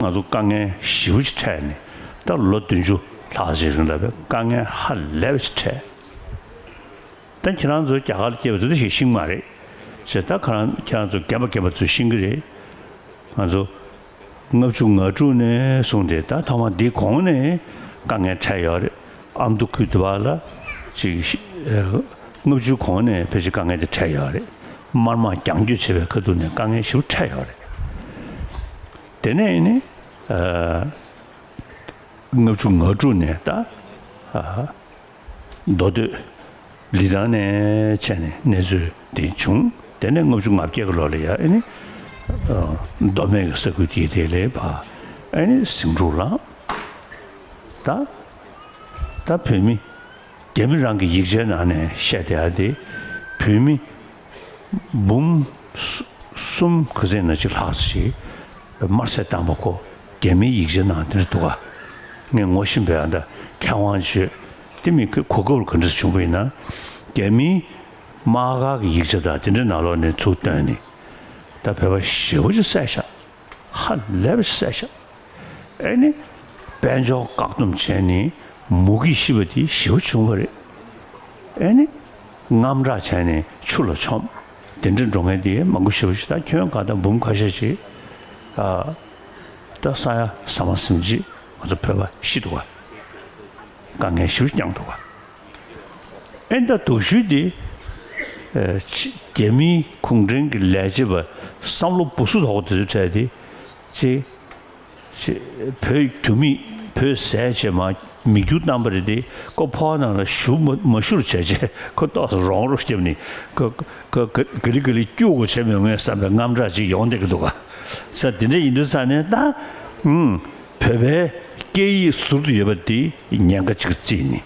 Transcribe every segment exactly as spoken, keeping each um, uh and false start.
ང་ཚོ་དཀའ་ངལ་ཞེ་པོ་ཅིག་འཕྲད་ནས། ད་ལོ་བདུན་ཅུ་ལྷག་ཅིག་རིང་ལ་བའི་དཀའ་ངལ་ཧ་ལས་པ་ཅིག་འཕྲད། ད་ཁྱེད་རང་ཚོ་རྒྱ་གར་ལ་སྐྱེས་པ་དེ་འདྲ་ཞིག་ཤེས་ཀྱི་མ་རེད། བྱས་ད་ཁ་རང་ཁྱེད་རང་ཚོ་རྒན་པ་རྒན་པ་ཚོས་ཤེས་ཀྱི་རེད། ང་ཚོ་ལྔ་བཅུ་ང་དྲུག་ནས་བཟུང་སྟེ། ད་ཐོག་མ་འདི་གོང་ནས་དཀའ་ངལ་འཕྲད་ཡོད་རེད། ཨ་མདོ་ཁུལ་དུ་བ་ལ་ཅིག་ཤི་ཨ་ལྔ་བཅུ་གོང་ནས་ཕལ་ཆེར་དཀའ་ངལ་དེ་འཕྲད་ཡོད་རེད། དམར་དམག་རྒྱང་སྐྱོད་བྱེད་པའི་ཁ་ཐུག་ནས་དཀའ་ངལ་ཞེ་པོ་འཕྲད་ཡོད་རེད། དེ་ནས་ནི་ཨ་ལྔ་བཅུ་ང་དྲུག་ནས་ད་ཨ་མདོ་སྟོད་ལི་ཐང་ནས་བྱས་ནས་གནས་ཚུལ་དེ་བྱུང་། དེ་ནས་ལྔ་བཅུ་ང་བརྒྱད་ཀྱི་ལོ་ལ་ཡ་ཨ་ནི་ཨ་མདོ་སྨད་ཀྱི་ས་ཁུལ་དེའི་དེ་ལས་ཕར་ཨ་ནི་ཟིང་འཁྲུག་ལངས། ད་ད་བོད་མི་རྒྱ་མི་རང་གི་ཡིག་ཆའི་ནང་ནས་བཤད་བསྡད་ཡ་དེ། བོད་མི་འབུམ་གསུམ་ག་ཚད་ན་ཅིག་ལྷག་ཅིག་དམར་གསོད་བཏང་པ་ཁོ་རྒྱ་མིའི་ཡིག་ཆའི་ནང་དེ་འདྲ་འདུག་ག། ངས་ངོ་ཤེས་པའི་ཨ་ད་མཁས་དབང་ཚོས་དེ་མི་གོ་སྐབས་ག་འདྲ་བྱུང་བ་ཡིན་ན། རྒྱ་མིའི་དམག་སྒར་གྱི་ཡིག་ཆ་དང་དེ་འདྲའི་ནང་ལོགས་ནས་ཚུར་བཏོན་ནས། ད་བོད་པ་ཞེ་པོ་ཅིག་བསད་ཤག། ཧ་ལས་པ་ཞིག་བསད་ཤག། ཨེ་ནི། དཔལ་འབྱོར་བཀག་སྡོམ་བྱས་ནས་མུ་གེས་ཤི་བ་དེ་ཞེ་པོ་བྱུང་བ་རེད། ཨེ་ནི། དངངས་སྐྲག་བྱས་ནས་ཆུ་ལ་མཆོངས། དེ་འདྲ་འགྲོ་མཁན་དེ་མང་པོ་ཞེ་པོ་ཞིག། ད་ཁྱོན་གང་ལྟར་འབུམ་ཁ་ཤས་ཤིག་ཨ་ད་ས་ཡ་ས་མ་ཟིན་ཅིག་ང་ཚོ་བོད་པ་ཤི་འདུག་ག། དཀའ་ངལ་ཞེ་པོ་མྱངས་འདུག་ག། ཨེ་ད་སྡུག་ཤོས་དེ་ཨ་ཕྱི་རྒྱ་མིའི་གུང་ཁྲན་གྱི་ལས་བྱེད་པ་བསམ་བློ་སྦུ་སུ་དོག་པོ་དེ་ཚོའི་གྲས་དེ། ཅེ། ཅེ། བོད་རྒྱུ་མེད། བོད་ཟས་བྱས་མ་མིག་རྒྱུ་བཏང་པ་རེད་དེ། ཁོ་ཕོ་ནང་ལ་ཞུ་མ་མ་ཞུ་རུ་བྱས་རྗེས་ཁོ་ཏོག་ཙམ་རོང་རུ་བརྒྱབ་ནས། ཁོ་ཁོ་ག་ག་ལི་ག་ལི་སྐྱུག་གོ་བྱས་མི་ངས་བསམ་པའི་དངངས་སྐྲག་ཅིག་ཡོང་བསྡད་ཀྱི་འདུག་ག། ས་དེ་འདྲ་ཡིན་དུས་ཙང་ནས་ད། ཨུམ། བོད་པའི་སྐད་ཡིག་ཟུར་དུ་ཡོད་པ་དེ་ཉེན་ཁ་ཅིག་བརྩིས་ནས།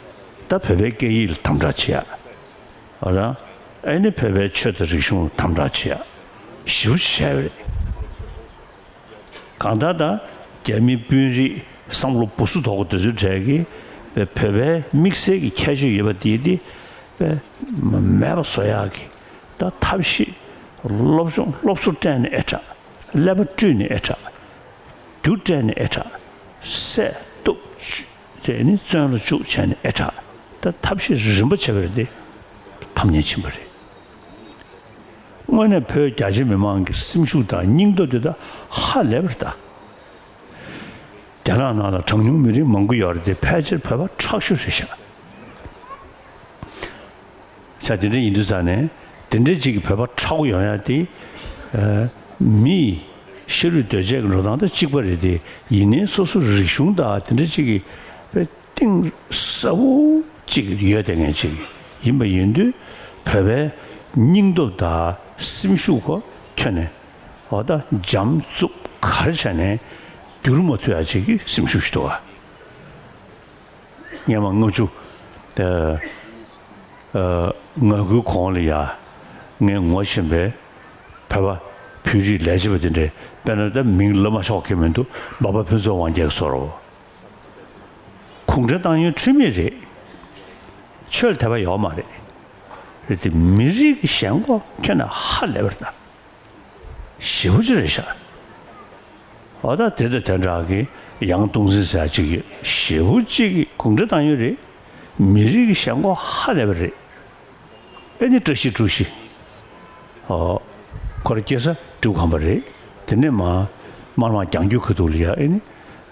ད་བོད་པའི་སྐད་ཡིག་ལ་དམ་དྲག་བྱེད་ཡ། ཨ་ར། ཨེ་ནི་བོད་པའི་ཆོས་དང་རིག་གཞུང་ལ་དམ་དྲག་བྱེད་ཡ། ཞེ་པོ་ཅིག་བྱས་པ་རེད། གང་ལྟར་ད་རྒྱ་མི་དཔོན་རིགས་བསམ་བློ་སྦུ་སུ་དོག་པོ་དེ་ཚོའི་གྲས་ཀྱིས་བོད་པའི་དམིགས་བསལ་གྱི་ཁྱད་ཆོས་ཡོད་པ་དེ་དེ་མེད་པ་བཟོ་ཡག་གི་ད་ཐབས་ཤེས། སློབ་སྦྱོང་སློབ་གསོ་སྤྲད་ནས་ཨེ་དྲག། ཀླད་པ་བཀྲུས་ནས་ཨེ་དྲག། རྒྱུ་སྤྲད་ནས་ཨེ་དྲག། བསད་གཏུབ། བྱས་ནས་བཙོན་ལ་བཅུག་བྱས་ནས་ཨེ་དྲག། ད་ཐབས་ཤེས་རིམ་པ་བྱས་པ་རེད་དེ། ཕམ་ཉེས་ཕྱིན་པ་རེད། དངོས་གནས་བོད་རྒྱ་ཆེ་མི་མང་གི་སེམས་ཤུགས་དང་སྙིང་སྟོབས་དེ་ད་ཧ་ལས་པ་རེད་ད། རྒྱ་ནག་ནང་ལ་གྲངས་ཉུང་མི་རིགས་མང་པོ་ཡོད་རེད་དེ། ཕལ་ཆེར་བོད་པ་ཁྲག་ཤུགས་རེད་ཤག། ས་དེ་འདྲ་ཡིན་དུས་ཙང་ནས། དེ་འདྲ་ཅིག་གི་བོད་པ་ཁྲག་པོ་ཡོང་ཡ་དེ། ཨ་མི་ཤ་རུས་གདོས་བཅས་ཀྱི་འགྲོ་སྟངས་དང་གཅིག་པ་རེད་དེ། ཡིན་ནའི་སོ་སོ་རིག་གཞུང་དང་དེ་འདྲ་ཅིག་གི་གཏིང་ཟབ་པོ་ཅིག་ཡོད་བསྡད་མཁན་ཅིག་ཡིན་པ་ཡིན་དུས། བོད་པའི་སྙིང་སྟོབས་དང་སེམས་ཤུགས་ཁོ་ཁྱོན་ནས་འོ་ད་འཇམ་རྩུབ་ག་རེ་བྱས་ནས་བསྒྱུར་མ་ཐུབ་ཡ་ཅིག་གི་སེམས་ཤུགས་ཤིག་འདུག་ག། སྔོན་མ་ལྔ་བཅུ་ཨ་ང་དགུའི་གོང་ལ་ཡ། ངས་ངོ་ཤེས་པའི་བོད་པ་བོད་རིགས་ལས་བྱེད་པ་དེ་འདྲས། དཔེར་ན་ད་མིང་ལབ་མ་ཆོག་གི་མི་འདུག། འབའ་པ་ཕུན་ཚོགས་དབང་རྒྱལ་བཟོ་འདྲ་བོ། གུང་ཁྲན་ཏང་ཡོན་འཁྲུལ་མེད་རེད། ཆོས་ལ་དད་པ་ཡོད་མ་རེད། རེད་དེ། མི་རིགས་ཀྱི་ཞེན་ཁོག་ཁྱོན་ནས་ཧ་ལས་པ་རེད་ད། ཞེ་པོ་ཅིག་རེད་ཤག། འོ་ད་དེ་དང་དེ་འདྲ་གི་ཡང་ཏུང་ཧྥིན་ཟེར་ཅིག་ཡོད། ཞེ་པོ་ཅིག་གི་གུང་ཁྲན་ཏང་ཡོན་རེད། མི་རིགས་ཀྱི་ཞེན་ཁོག་ཧ་ལས་པ་རེད། ཨེ་ནི་བཀྲ་ཤིས་ཀྲུའུ་ཞི། ཨོ། ཁོ་རང་སྐྱེས་ས་ཀྲུའུ་ཁམས་པ་རེད། དེ་ནས་མར་དམར་དམག་རྒྱང་སྐྱོད་ཁ་ཐུག་ལ་ཡ། ཨེ་ནི་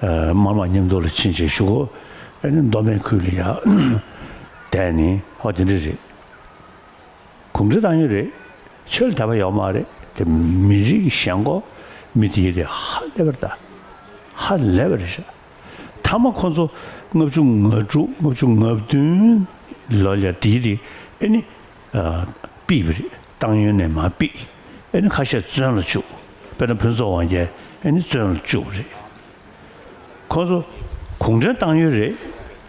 ཨ་དམར་དམག་མཉམ་དུ་ལ་ཕྱིན་བྱས་གཞུག་གུ། ཨེ་ནི་མདོ་སྨད་ཁུལ་ལ་ཡ་བསྡད་ནས། ཨོ་དེ་འདྲ་རེད། གུང་ཁྲན་ཏང་ཡོན་རེད། ཆོས་ལ་དད་པ་ཡོད་མ་རེད་དེ། མི་རིགས་ཀྱི་ཞེན་ཁོག་མི་དེ་ཡོད་དེ་ཧ་ལས་པ་རེད་ད། ཧ་ལས་པ་རེད་ཤག། མཐའ་མ་ཁོ་ཚོ་ལྔ་བཅུ་ང་དྲུག་ལྔ་བཅུ་ང་བདུན་ལོ་ལ་དེའི་དེ་ཨེ་ནི་ཨ་ཕུད་པ་རེད། ཏང་ཡོན་ནས་མར་ཕུད། ཨེ་ནི་ཁ་ཤས་བཙོན་ལ་བཅུག། དཔེར་ན་ཕུན་ཚོགས་དབང་རྒྱལ་ཨེ་ནི་བཙོན་ལ་བཅུག་པ་རེད། ཁོ་ཚོ་གུང་ཁྲན་ཏང་ཡོན་རེད།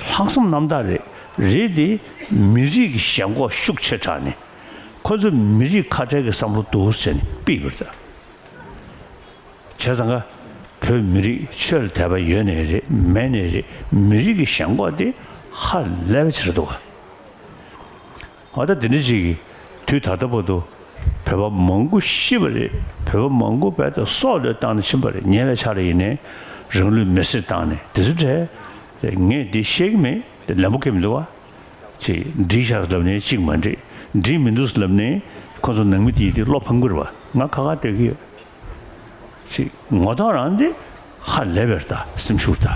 ལྷག་བསམ་རྣམ་དག་རེད། རེད་དེ། མི་རིགས་ཀྱི་ཞེན་ཁོག་ཤུགས་ཆེ་དྲགས་ནས། ཁོ་ཚོ་མི་རིགས་ཁ་བྲལ་གྱི་བསམ་བློ་འདུག་ཟེར་ནས་ཕུད་པ་རེད་ད། བྱས་ཙང་ཀ་བོད་མི་རིགས་ཆོས་ལ་དད་པ་ཡོད་ནའི་རེད། མེད་ནའི་རེད། མི་རིགས་ཀྱི་ཞེན་ཁོག་དེ་ཧ་ལས་པ་ཆེ་རེད་འདུག། ཨ་ད་དེ་འདྲ་ཅིག་གིས་དུས་ད་ལྟ་བར་དུ་བོད་པ་མང་པོ་ཤི་བ་རེད། བོད་པ་མང་པོ་རྦད་དེ་སྲོག་བློས་བཏང་ནས་ཕྱིན་པ་རེད། ཉེ་བའི་ཆར་ཡིན་ནའི་ རང་ལུས་མེར་སྲེག་བཏང་ནས་དེ་ཚོ་འདྲ། ངས་འདི་བཤད་ཀྱི་མེད། ལན་པོ་ཁེལ་མི་འདུག་བ། ཅིག་འགྲིག་ཤག་ལབ་ནས་ཅིག་མ་འགྲིག་འགྲིག་མི་འདུག་ལབ་ནས་ཁོ་ཚོ་ནང་མི་དེ་དེ་བློ་ཕམ་གི་རེད་བ། ང་ཁ་ཁ་སྡོད་ཀྱི་ཡོད། ཅིག་ངོ་ཐོག་རང་དེ་ཧ་ལས་པའི་ད་སེམས་ཤུགས་ད།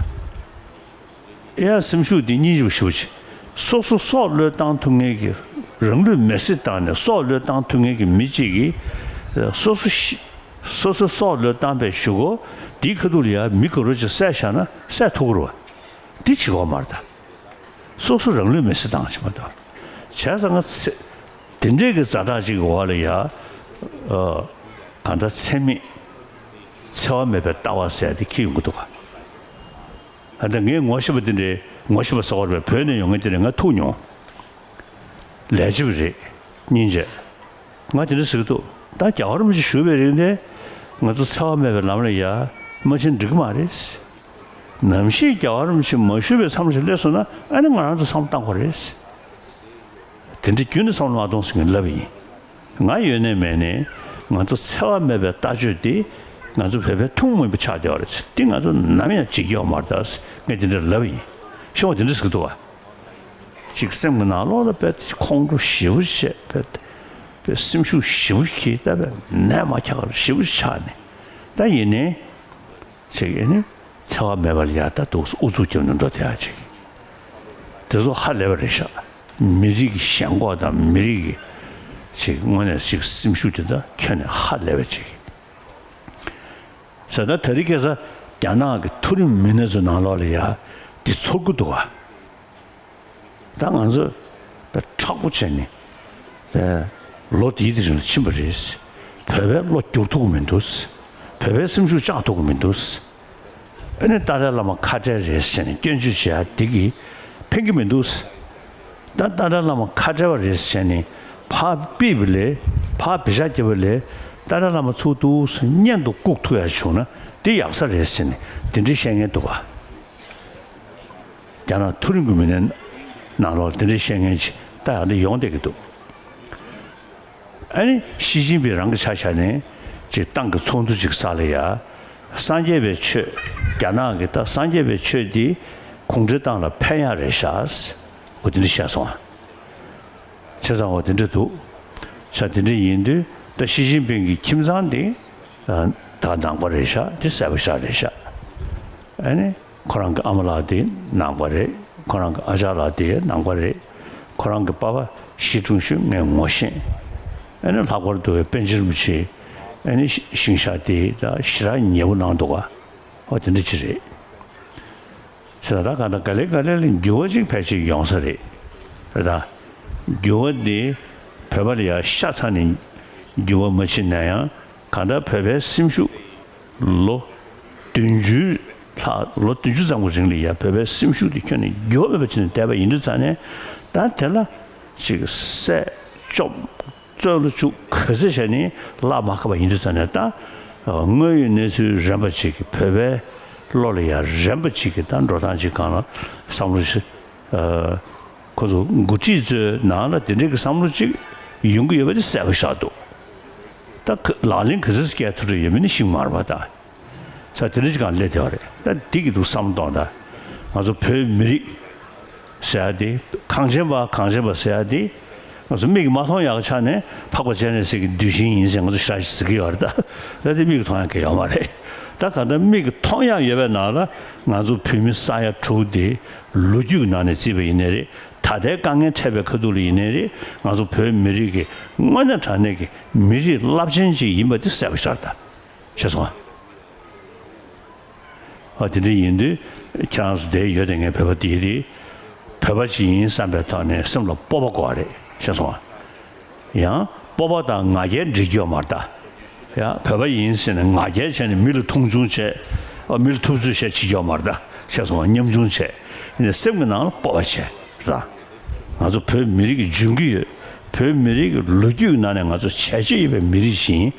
ཨེ་ཡ་སེམས་ཤུགས་དེ་སྙིང་རྗེ་པོ་ཞེ་པོ་ཅིག་སོ་སོ་སྲོག་བློས་བཏང་ཐུབ་མཁན་གྱི། རང་ལུས་མེར་སྲེག་བཏང་ནས་སྲོག་བློས་བཏང་ཐུབ་མཁན་གྱི་མི་གཅིག་གིས་སོ་སོ་ཤི། སོ་སོ་སྲོག་བློས་བཏང་པའི་གཞུག་གུ་དེའི་ཁ་ཐུག་ལ་ཡ་མི་ག་རོ་ཅིག་བསད་བཞག་ན་བསད་ཐུབ་ཀྱི་རེད་བ། འདི་བྱེད་དགོས་མ་རེད་ད། སོ་སོ་རང་ལུས་མེར་སྲེག་བཏང་བྱེད་མ་གཏོགས། བྱས་ཙང་ང་ཚེ་དེ་འདྲས་ཀྱི་ཛ་དྲག་ཅིག་གི་འོག་ལ་ཡ། ཨ། གང་ལྟར་འཚེ་མེད་འཚེ་བ་མེད་པའི་ལྟ་བ་ཟེར་ཡ་དེ་འཁྱེར་ཡོང་གི་འདུག་ག་ཨ། ད་ངས་ངོ་ཤེས་པ་དེ་འདྲས། ངོ་ཤེས་པ་ཟེར་བ་རེད་པས། བོད་ནས་ཡོང་མཁན་དེ་འདྲས་ང་ཐུག་མྱོང་། ལས་བྱེད་པ་རེད། སྙིང་རྗེ། ང་དེ་འདྲ་ཟེར་གྱི་འདུག་ད་རྒྱལ་བ་རིན་པོ་ཆེ་བཞུགས་པའི་རིང་དེ་ང་ཚོ་འཚེ་བ་མེད་པའི་ལམ་ལ་ཡ་མ་ཕྱིན་འགྲིག་གི་མ་རེད། ནམ་ཞིག་རྒྱལ་བ་རིན་པོ་ཆེ་མ་བཞུགས་པའི་མཚམས་ཤིག་སླེབས་སོང་ན་ཨ་ནི་ང་རང་ཚོ་བསམ་བློ་བཏང་དགོས་རེད། དེ་འདྲ་རྒྱུན་ནས་བསམ་བློ་མ་གཏོང་ཟེར་མཁན་ལབ་ཡིན། ང་ཡོད་ནའི་མེད་ནའི་ང་ཚོ་འཚེ་བ་མེད་པའི་ལྟ་སྤྱོད་འདི་ང་ཚོ་བོད་པའི་ཐུན་མོང་མ་ཡིན་པ་ཆགས་བསྡད་པ་རེད། འདི་ང་ཚོ་ནམ་ཡང་བརྗེད་རྒྱུ་ཡོད་མ་རེད་ད། ངས་དེ་འདྲ་ལབ་ཡིན། ཤོག་དེ་འདྲ་ཟེར་གྱི་འདུག་བ། ཅིག་སེམས་ཀྱི་ནང་ལོགས་ལ་དཔེ་ཁོང་ཁྲོ་ཞེ་པོ་བྱས། དཔེ་དཔེ་སེམས་ཤུགས་ཞེ་པོ་སྐྱེས། ད་དཔེ་ནད་མ་ཁྱག་ཞེ་པོ་ཆགས་ནས། ད་ཡིན་ནའི་ཅིག་ཨེ་ནི་འཚེ་བ་མེད་པར་ཡར་ད་འདུག་ཨུ་ཚུགས་རྒྱབ་ནས་འགྲོ་བསྡད་ཡག་ཅིག་དེ་ཚོ་ཧ་ལས་པ་རེད་ཤག་མི་རིགས་ཀྱི་ཞེན་ཁོག་དང་མི་རིགས་ཀྱི་ཅིག་དངོས་གནས་ཅིག་སེམས་ཤུགས་དེ་ད་ཁྱོན་ནས་ཧ་ལས་པ་ཅིག་ཟེར། ད་ད་རེས་ཁ་སང་རྒྱ་ནག་གི་མཐོ་རིམ་མི་སྣ་ཚོའི་ནང་ལོགས་ལ་ཡ་འདི་ཚོར་གྱི་འདུག་ག་ད་ང་ཚོ་དཔེ་མཁྲེགས་པོ་བྱས་ནས་དེ་ལོ་འདིའི་དེ་རིང་ལ་ཕྱིན་པ་རེད། བོད་པའི་བློ་བསྒྱུར་ཐུབ་ཀྱི་མི་འདུག་བོད་པའི་སེམས་ཤུགས་བཅག་ཐུབ་ཀྱི་མི་འདུག་ཨ་ནི་ཏཱ་ལའི་བླ་མ་ཁ་བྲལ་རེད་ཟེར་ནས་སྐྱོན་བརྗོད་བྱེད་ཡ་འདི་གིས་ཕན་གྱི་མི་འདུག་ད་ཏཱ་ལའི་བླ་མ་ཁ་བྲལ་བ་རེད་ཟེར་ནས་ཕར་ཕུད་པ་ལས། ཕར་བེ་ཤ་རྒྱབ་པ་ལས་ཏཱ་ལའི་བླ་མ་ཚུར་འདུག་སེ་སྙན་དུ་བཀུག་ཐུབ་ཡ་བྱུང་ན་འདི་ཡག་ས་རེད་ཟེར་ནས་དེ་འདྲའི་བཤད་མཁན་འདུག་ག་རྒྱ་ནག་མཐོ་རིམ་གྱི་མི་སྣའི་ནང་ལོགས་དེ་འདྲའི་བཤད་མཁན་ཅིག་ད་ཡང་དེ་ཡོང་བསྡད་ཀྱི་འདུག་ཨ་ནི་ཞི་ཅིན་ཕིང་རང་གི་ཆ་བཞག་ནས་ཅིག་ཏང་གི་ཚོགས་འདུ་ཅིག་ས་ལ་ཡ། སངས་རྒྱས་པའི་ཆོས། རྒྱ་ནག་གི་ད་སངས་རྒྱས་པའི་ཆོས་འདི་གུང་ཁྲན་ཏང་ལ་ཕན་ཡག་རེད་ཤག་འོ་དེ་འདྲ་བཤད་སོང་ཨ། བྱས་ཙང་འོ་དེ་འདྲ་འདུག་ཤག་དེ་འདྲ་ཡིན་དུས་ད་ཞི་ཅིན་ཕིང་གི་ཁྱིམ་ཚང་འདི་ད་ནང་པ་རེད་ཤག་འདི་གསལ་པོ་ཤག་རེད་ཤག་ཨ་ནི། ཁོ་རང་གི་ཨ་མ་ལགས་དེ་ནང་པ་རེད། ཁོ་རང་གི་ཨ་ཅག་ལགས་དེ་ནང་པ་རེད། ཁོ་རང་གི་པ་ཕ་ཞི་ཀྲུང་ཞུན་ངས་ངོ་ཤེས། ཨ་ནི་ལྷག་པར་དུ་པཎ་ཆེན་རིན་པོ་ཆེ་ཨ་ནི་ཤིང་ཤག་དེ་ད་ཞེ་དྲག་ཉེ་པོ་གནང་འདུག་ག་འོ་དེ་འདྲ་ཅིག་རེད། ཟེར་ད་གང་ལྟར་ག་ལེ་ག་ལེ་ལ་འགྱུར་བ་ཅིག་ཕལ་ཆེར་ཡོང་ས་རེད། རེད་ད། འགྱུར་བ་དེ་བོད་པ་ལ་ཡ་ཤ་ཚ་ནས་འགྱུར་བ་མ་ཕྱིན་ན་ཡང་། གང་ལྟར་བོད་པའི་སེམས་ཤུགས་ལོ་བདུན་ཅུ་ལྷག་ལོ་བདུན་ཅུ་ཙམ་གྱི་རིང་ལ་ཡ་བོད་པའི་སེམས་ཤུགས་དེ་ཁྱོན་ནས་འགྱུར་བ་མེད་པ་བྱས་ནས་བསྡད་པ་ཡིན་དུས་ཙང་ནས། ད་དེ་ལ་ཅིག་བསད་བཅོམ་བཙོན་ལ་བཅུག་ག་ཚོད་བྱས་ནས་ལག་མ་ཁ་བ་ཡིན་དུས་ཙང་ནས། ད་དངོས་ཡོད་གནས་ཚུལ་རན་པ་ཅིག་གི་བོད་པའི་བློ་ལ་ཡ་རན་པ་ཅིག་གི་ད་འགྲོ་སྟངས་ཅིག་སྒང་ལ་བསམ་བློ་ཞིག་ཁོ་ཚོ་འགོ་ཁྲིད་ཚོའི་ནང་ལ་དེ་འདྲའི་གི་བསམ་བློ་ཅིག་ཡོང་གི་ཡོད་པ་དེ་གསལ་པོ་ཤར་འདུག་ད་ཁ་ལག་ལེན་ག་ཚོད་བསྐྱལ་ཐུབ་རེ་ཡོད་མེད་ནི་ཤེས་མ་རེད་པ། ད་ས་དེ་འདྲ་ཅིག་སྒང་སླེབས་བསྡད་པ་རེད། ད་འདི་གི་འདུག་བསམ་གཏོང་། ད་ང་ཚོ་བོད་མི་རིགས་ཟེར་ཡ་དེ་གངས་ཅན་པ་གངས་ཅན་པ་ཟེར་ཡ་དེ་ང་ཚོ་མིག་གིས་མ་མཐོང་ཡག་ཆ་ནས་འཕགས་པ་སྤྱན་རས་གཟིགས་ཀྱི་གདུལ་ཞིང་ཡིན་ཟེར་ང་ཚོ་ཞེ་དྲག་ཞིག་ཟེར་གྱི་ཡོད་རེད། ད་ད་དེ་མིག་གིས་མཐོང་ཡག་གི་ཡོད་མ་རེད། ད་གང་ལྟར་མིག་གིས་མཐོང་ཡག་ཡོད་པའི་ནང་ལ་ང་ཚོ་བོད་མི་ས་ཡ་དྲུག་དེ་ལོ་རྒྱུས་ཀྱི་ནང་ནས་བརྩིས་པ་ཡིན་ནའི་རེད། ད་ལྟའི་དཀའ་ངལ་འཕྲད་པའི་ཁ་ཐུག་ལ་ཡིན་ནའི་རེད། ང་ཚོ་བོད་མི་རིགས་ཀྱི་དངོས་གནས་དྲང་གནས་ཀྱི་མི་རིགས་རླབས་ཆེན་ཅིག་ཡིན་པ་དེ་གསལ་པོ་ཤར་ད། ཤེས་སོང་ཨ། ཨ་དེ་འདྲ་ཡིན་དུས་ཁྱེད་རང་ཚོ་བསྡད་ཡོད་དེ་ངས་བོད་པ་དེ་རེད། བོད་པ་ཅིག་ཡིན་བསམ་པའི་ཐོག་ནས་སེམས་ལ་སྤོབས་པ་དགོས་པ་རེད། ཤེས་སོང་ཨ། ཡང་སྤོབས་པ་དང་ང་རྒྱལ་འགྲིག་རྒྱུ་ཡོད་མ་རེད་ད། ཡང་བོད་པ་ཡིན་ཟེར་ནས་ང་རྒྱལ་བྱས་ནས་མི་ལ་མཐོང་ཆུང་བྱས། ཨ་མི་ལ་ཐུབ་ཚོད་བྱས་བྱེད་རྒྱུ་ཡོད་མ་རེད་ད། ཤེས་སོང་ཨ། ཉམ་ཆུང་བྱས། ཡིན་ནའི་སེམས་ཀྱི་ནང་ལ་སྤོབས་པ་བྱས་རེད་ད། ང་ཚོ་བོད་མི་རིགས་ཀྱི་འཇོན་གྱི་ཡོད། བོད་མི་རིགས་ཀྱི་ལོ་རྒྱུས་ཀྱི་ནང་ནས་ང་ཚོ་བྱས་རྗེས་ཡོད་པའི་མི་རིགས་ཤིག་ཡིན།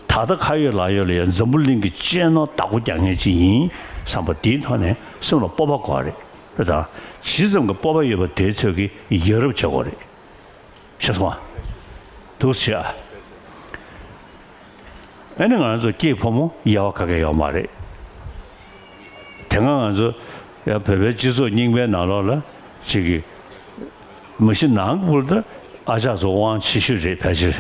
ད་ལྟ་ཁ་ཡོད་ལག་ཡོད་ལ་ཡང་འཛམ་བུ་གླིང་གི་གཅེས་ནོར་བདག་པོ་རྒྱག་མཁན་ཅིག་ཡིན་བསམ་པ་དེའི་ཐོག་ནས་སེམས་ལ་སྤོབས་པ་དགོས་པ་རེད། རེད་ད། ཇི་ཙམ་གྱི་སྤོབས་པ་ཡོད་པ་དེའི་ཚོད་ཀྱིས་ཡ་རབས་བྱེད་དགོས་རེད། ཤེས་སོང་ཨ། འདུག་སེ་བྱེད་ཨ། ཨ་ནི་ང་རང་ཚོ་སྐྱེས་ཕོ་མོ་དབྱེ་བ་ག་གེ་ཡོད་མ་རེད། དེ་སྔ་ང་ཚོ་ཡང་བོད་པའི་སྤྱི་ཚོགས་རྙིང་པའི་ནང་ལོགས་ལ་ཅིག་གི་མ་གཞི་ནང་གི་བུ་ལ་ད་ཨ་ཅག་ཚོ་དབང་ཆེ་ཤོས་རེད་ཕལ་ཆེར།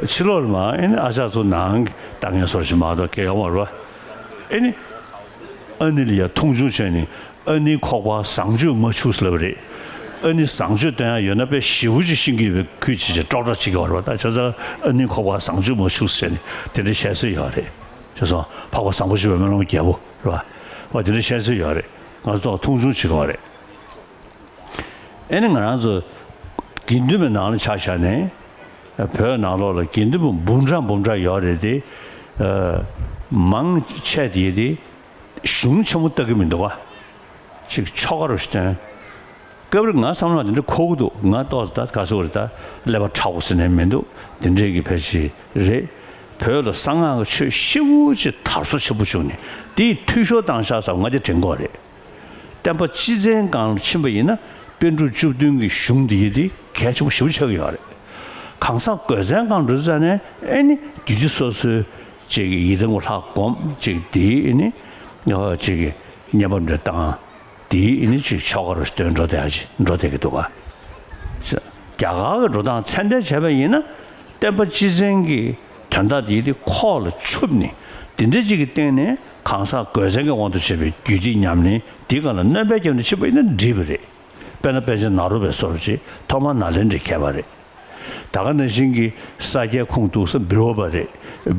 ཕྱི་ལོགས་ལ་མ་ཨེ་ནི་ཨ་ཅག་ཚོ་ནང་གི་ལྟ་ངན་སོར་ཞིག་མ་གཏོགས་གལ་ཡོང་མ་རེད་པ། ཨེ་ནི་ཨ་ནི་ལ་ཡ་མཐོང་ཆུང་བྱས་ནས། ཨ་ནི་ཁོག་པ་བཟང་སྤྱོད་མ་ཕྱུགས་ལབ་རེད། ཨ་ནི་བཟང་སྤྱོད་སྟོན་ཡ་ཡོད་ན་དཔེ་ཞེ་པོ་ཅིག་ཤེས་ཀྱི་ཡོད་པའི་ཁུལ་བྱེད་བྱེད་ཀྲོག་ཀྲོག་བྱེད་ཀྱི་ཡོད་རེད་པ། ད་བྱས་ཙང་ཨ་ནི་ཁོག་པ་བཟང་སྤྱོད་མ་ཕྱུགས་ཟེར་ནས་དེ་འདྲ་བཤད་སྲོལ་ཡོད་རེད། བྱས་ཙང་འཕགས་པ་བཟང་པོ་ཞིག་པའི་སྨོན་ལམ་རྒྱལ་པོ་རེད་པ། འོ་དེ་འདྲ་བཤད་སྲོལ་ཡོད་རེད། ང་ཚོ་ཐོག་མཐོང་ཆུང་བྱེད་ཀྱི་ཡོད་རེད། ཨེ་ནི་ང་རང་ཚོ་དགེ་འདུན་པའི་ནང་ལ་ཆ་བཞག་ནས་བོད་ནང་ལོགས་ལ་དགེ་འདུན་པ་འབུམ་ཕྲག་འབུམ་ཕྲག་ཡོད་རེད་དེ། མང་ཆེ་དེ་དེ། གཞུང་ཆེན་མོ་ལྟ་གི་མི་འདུག་ག་ཅིག་ཆོ་ག་རུ་སྟོན། སྐབས་རེ་ང་བསམ་བློ་དེ་འདྲ་འཁོར་གི་འདུག་ང་ཏོག་ཙམ་ད་ག་ཚོད་རེད། ད་ཀླད་པ་ཁྲ་བོ་ཟེར་ནས་མི་འདུག་དེ་འདྲས་ཀྱི་ཕལ་ཆེར་རེད། བོད་ལ་གསང་སྔགས་ཀྱི་ཆོས་ཞེ་པོ་ཅིག་དར་སོ་ཆེན་པོ་བྱུང་ནས་དེའི་འཐུས་ཤོར་བཏང་ཤག་བསམ། ང་དེ་དྲན་གྱི་ཡོད་རེད། བསྟན་པ་སྤྱི་བཙན་སྒང་ལ་ཕྱིན་པ་ཡིན་ན་པཎ་གྲུབ་བཅུ་བདུན་གྱི་གཞུང་འདི་ཡི་དེ་གལ་ཆེན་པོ་ཞེ་པོ་ཆགས་ཀྱི་ཡོད་རེད། གང་ཟག་གོས་བཙན་སྒང་འགྲོ་ཙ་ནས་ཨེ་ནི་རྒྱུད་སྡེ་སོ་སོའི་ཅིག་གི་ཡི་དམ་གྱི་ལྷ་སྒོམ། ཅིག་དེའི་ཨེ་ནི་ཅིག་གི་བསྙེན་པ་འདྲ་བཏང་། དེའི་ཨེ་ནི་ཅིག་ཆོ་ག་རུ་སྟོན་འགྲོ་བསྡད་ཡ་ཅིག་འགྲོ་བསྡད་ཀྱི་འདུག་ག་རྒྱ་གར་གྱི་འགྲོ་སྟངས་ཚད་ལྡན་བྱས་པ་ཡིན་ན་བསྟན་པ་སྤྱི་བཙན་གྱི་དོན་དག་དེ་དེ་ཁོག་ལ་ཆུབ་ནས་དེ་འདྲ་ཅིག་གི་སྟེང་ནས་གང་ཟག་གོས་བཙན་གྱི་དབང་དུ་བྱས་པའི་རྒྱུད་སྡེ་ཉམས་ལེན་དེའི་སྒང་ལ་སྣོན་པ་བརྒྱབ་ནས་ཕྱིན་པ་ཡིན་ན་འགྲིག་པ་རེད། དཔེར་ན་པཎ་ཆེན་ནཱ་རོ་པའི་བཟོ་འདྲ་ཅིག་ཐོག་མར་ནཱ་ལེནྡྲའི་མཁས་པ་རེད། ད་ག་ནང་བཞིན་གྱི་ས་སྐྱའི་ཁུངས་གཏུགས་ས་བི་རོ་པ་རེད།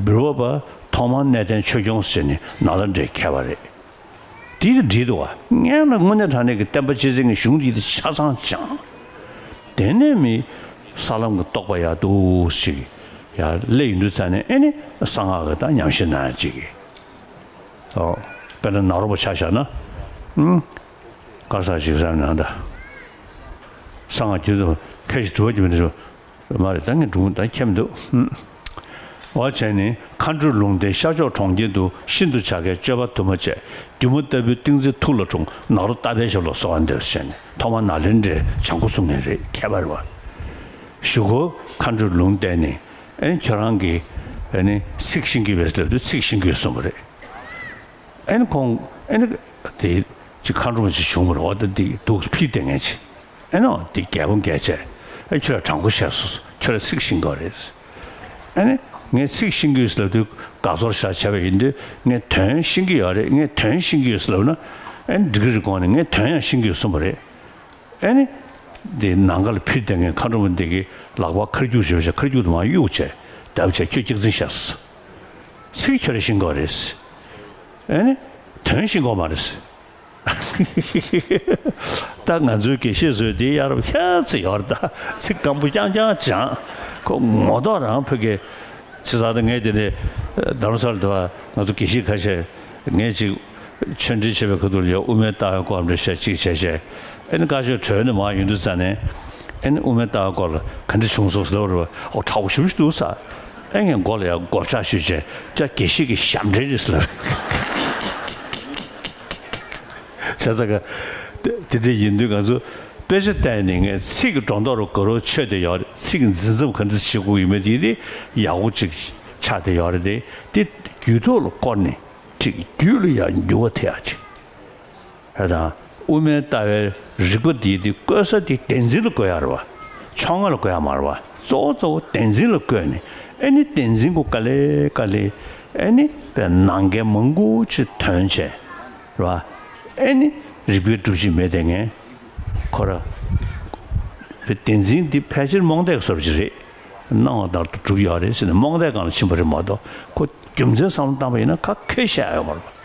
བི་རོ་པ་ཐོག་མར་གནས་བརྟན་ཆོས་སྐྱོང་ཟེར་ནས་ནཱ་ལེནྡྲའི་མཁས་པ་རེད། དེ་དང་འགྲིག་འདུག་བ། སྔོན་ལ་དངོས་གནས་དྲང་གནས་ཀྱི་བསྟན་པ་སྤྱི་བཙན་གྱི་གཞུང་འདི་དེ་ཆ་ཚང་སྦྱངས། དེ་ནས་མི་ས་ལམ་གྱི་རྟོགས་པ་ཡག་འདུག་ཞིག་ཡར་སླེབས་ཡོང་དུས་ཙ་ནས་ཨེ་ནི་གསང་སྔགས་ཀྱི་ད་ཉམས་ཞིབ་གནང་ཡ་ཅིག་གི། ཨོ། དཔེར་ན་ནཱ་རོ་པ་ཆ་བཞག་ན། ཨུམ། དཀར་ས་ཞིག་བསམ་ན་ད། གསང་སྔགས་རྒྱུད་དུ་ཁ་ཞིག་གྲུབ་པ་རྒྱུད་མི་འདུག་མ་རེད། ད་ངས་སྒྲུང་ད་མཁྱེན་མི་འདུག་ཨུམ། འོ་བྱས་ནས་མཁའ་འགྲོའི་ལུང་བསྟན་ཤར་ཕྱོགས་གྲོང་ཁྱེར་དུ། ཤིན་ཏུ་བྱ་དཀའི་སྤྱོད་པ་དུ་མ་བྱས། སྒྱུ་མ་ལྟ་བུའི་ཏིང་འཛིན་ཐུགས་ལ་འཁྲུངས། ནཱ་རོ་ཏ་པའི་ཞབས་ལ་གསོལ་བ་འདེབས་ཟེར་ནས་ཐོག་མར་ནཱ་ལེནྡྲའི་བྱང་སྒོ་སྲུང་མཁན་རེད། མཁས་པ་རེད་བ། གཞུག་གུ་མཁའ་འགྲོའི་ལུང་བསྟན་ནས་ཨེ་ནི་ཁྱོད་རང་གིས་ཨེ་ནི་ཚིག་ཤེས་ཀྱི་ཡོད་པས་ལབ་དུས་ཚིག་ཤེས་ཀྱི་ཡོད་གསུངས་པ་རེད། ཨེ་ནི་ཁོང་ཨེ་ནི་དེ་ཅིག་མཁའ་འགྲོ་མ་ཅིག་བྱུང་བ་རེད། འོ་ད་འདི་འདུག་ཕྱིར་བསྡད་མཁན་ཅིག་ཨེ་ནོ་འདི་རྒྱལ་པོ་རྒྱལ་བྱས། ཨེ་ཁྱོད་ལ་དྲང་པོ་བཤད་སོང་། ཁྱོད་ལ་ཚིག་ཤེས་ཀྱི་ཡོད་རེད། ཨེ་ནི་ངས་ཚིག་ཤེས་ཀྱི་ཡོད་ལབ་དུས་དགའ་ཚོར་བཞག་བྱས་པ་ཡིན་དུས་ངས་དོན་ཤེས་ཀྱི་ཡོད་རེད། ངས་དོན་ཤེས་ཀྱི་ཡོད་ལབ་ན་ཨེ་ནི་འགྲིག་གི་རེད་དགོངས་ནས་ངས་དོན་ཡང་ཤེས་ཀྱི་ཡོད་གསུངས་པ་རེད། ཨེ་ནི། འདི་ནམ་མཁའ་ལ་འཕུར་བསྡད་མཁན་མཁའ་འགྲོ་མ་འདི་གི་ལག་པ་ཁ་རྒྱུག་བྱེད་པ་བྱས། ཁ་རྒྱུག་དུ་མ་གཡུག་བྱས། རྒྱབ་བྱས་ཁྱོད་སྐྱག་རྫུན་བཤད་སོང་། ཚིག་ཁྱོད་རང་ཤེས་ཀྱི་ཡོད་རེད། ཨེ་ནི། དོན་ཤེས་ཀྱི་ཡོད་མ་རེད། ད་ང་ཚོའི་དགེ་བཤེས་ཚོས་འདི་གཡར་བ་ཤ་ཚ་ཡོད་རེད། ད་ཚིག་སྐམ་པོ་རྐྱང་རྐྱང་སྦྱངས། ཁོ་ངོ་ཐོག་རང་ཕ་གི། བྱས་ཙང་ད་ངས་དེ་ནས་རྡ་རམ་ས་ལ་འདི་བ་ང་ཚོ་དགེ་བཤེས་ཁ་ཤས་ངས་ཅིག་ཆོས་འབྲེལ་བྱེད་པའི་ཁ་ཐུག་ལ་ཡང་དབུ་མའི་ལྟ་བའི་སྐོར་འདྲ་བཤད་ཅིག་བྱས་བྱས། ཨེ་ནི་བཀའ་ཆོས་གྲོལ་ནས་མར་ཡོང་དུས་ཙ་ནས། ཨེ་ནི་དབུ་མའི་ལྟ་བའི་སྐོར་ལ་ག་འདྲ་བྱུང་སོང་ཟེར་ལབ་རེད་བ། ཨོ་དྲག་པོ་ཞེ་པོ་ཞིག་འདུག་ཟེར། ཨེ་ངས་མགོ་ལ་ཡང་སྒོ་ལྕགས་གཞུས་བྱས། ཅག་དགེ་བཤེས་ཀྱི་ཞབས་འདྲེན་རེད་ཟེར་ལབ། བྱས་ཙང་ག་དེ་དེ་འདྲ་ཡིན་དུས་ང་ཚོ་དཔེ་ཆ་བལྟས་ནས་ངས་ཚིག་གི་སྒྲོ་འདོགས་རུ་ག་རུ་ཆོད་བསྡད་ཡོད་རེད། ཚིག་གི་འཛིན་མཚམས་ག་འདྲ་བྱེད་དགོས་ཡོད་མེད་དེ་དེ་ཡག་པོ་ཅིག་ཆགས་བསྡད་ཡོད་རེད། དེ་དེ་རྒྱུད་ཐོག་ལ་བསྐོར་ནས་ཅིག་རྒྱུད་ལ་ཡང་འགྱུར་བ་ཐེབས་ཡག་ཅིག་རེད། དང་དབུ་མའི་ལྟ་བའི་རིག་པ་འདི་དེ་བཀོལ་ས་དེ་བདེན་འཛིན་ལ་བཀོལ་ཡག་རེད་བ། ཕྱོགས་སྔ་ལ་བཀོལ་ཡག་མ་རེད་བ། གཙོ་བོ་གཙོ་བོ་བདེན་འཛིན་ལ་བཀོལ་ནས་ཨེ་ནི་བདེན་འཛིན་གྱི་དཀའ་ལས་དཀའ་ལས་ཨེ་ནི་དཔེ་ནང་འགལ་མང་པོ་ཅིག་ཐོན་བྱས། རེད་བ། ཨེ་ནི་རིག་པའི་སྒྲུབ་བྱེད་མེད་དེ་ངས་ཁོ་ར། བདེན་འཛིན་འདི་ཕལ་ཆེར་རྨོངས་དད་བཟོ་འདྲ་ཅིག་རེད། སྣང་བ་ལྟར་དུ་གྲུབ་ཡོད་རེད་ཟེར་ནས་རྨོངས་དད་སྒང་ལ་ཕྱིན་པ་རེད་མ་གཏོགས་ཁོ་རྒྱུ་མཚན་བསམ་བློ་བཏང་པ་ཡིན་ན་ཁ་ཁས་བཤད་ཡོད་མ་རེད།